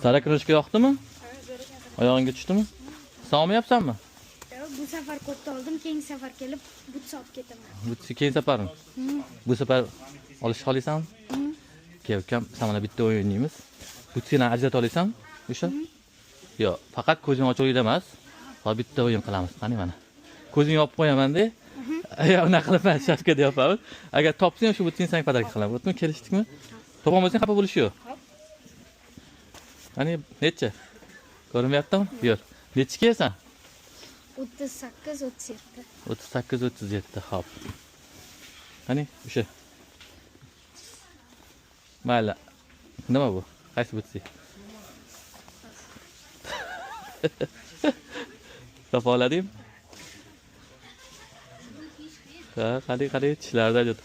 Sara yoqdimi? Oyog'ingga tushdimi? Sen olmayapsanmi? Yo'q, bu safar ko'pda oldim, keyingi safar kelib butsa olib ketaman. Bu keyin safarmi? Bu safar olish xohlaysanmi? Kel, ukam, sen bilan bitta o'yin o'ynaymiz. Butsini ajrata olasanmi? O'sha? Yo'q, faqat ko'zing ochiqlikda emas. Hozir bitta o'yin qilamiz. Qani mana. Ko'zingni yopib qo'yaman-da. Yo'q, unaqa qilib emas, shapkada yopamiz. Agar topsang, shu butsini senga подарка qilaman. Bo'ptimi? Kelishdikmi? Topolmasang xafa bo'lish yo'q. Qani, necha? Ko'rinmayaptimi? Yur. Nechi kelsan? 38, 37. 38, 37. Xo'p. Qani, o'sha. Mayli. Nima bu? Qaysi butsi? Topa oladingmi? Ha, qani, qani, tishlarida ajrat.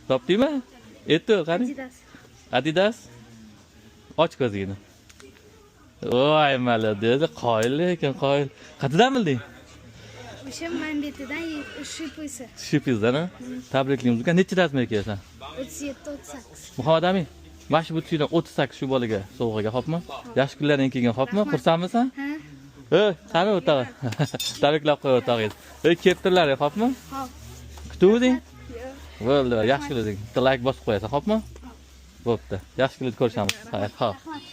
Topdingmi? Eto, qani? Adidas. Adidas. Och ko'zingni. Voy, молодец, qoyil lekin, qoyil. Qayerdan bilding? O'sha manbetidan shipisi. Shipizdan, ha? Tabriklaymiz. Uka, necha razmer kelasan? 37, 38. Muhammad Amin, mana shu butsidan 38 shu bolaga sovg'aga, xo'pmi? Yaxshi kunlardan kelgan, xo'pmi? Xursandmisan? Ha? Ey, qani o'rtog'i? Tabriklab qo'y o'rtog'ingiz. Ey, kelib turlar, xo'pmi? Xo'p. Kutuvding? Yo'q. Bo'ldi, yaxshi kunlar. Bitta like bosib qo'yasan, xo'pmi? Bo'pti. Yaxshi kunlarda ko'rishamiz. Xayr, xo'p. Rahmat.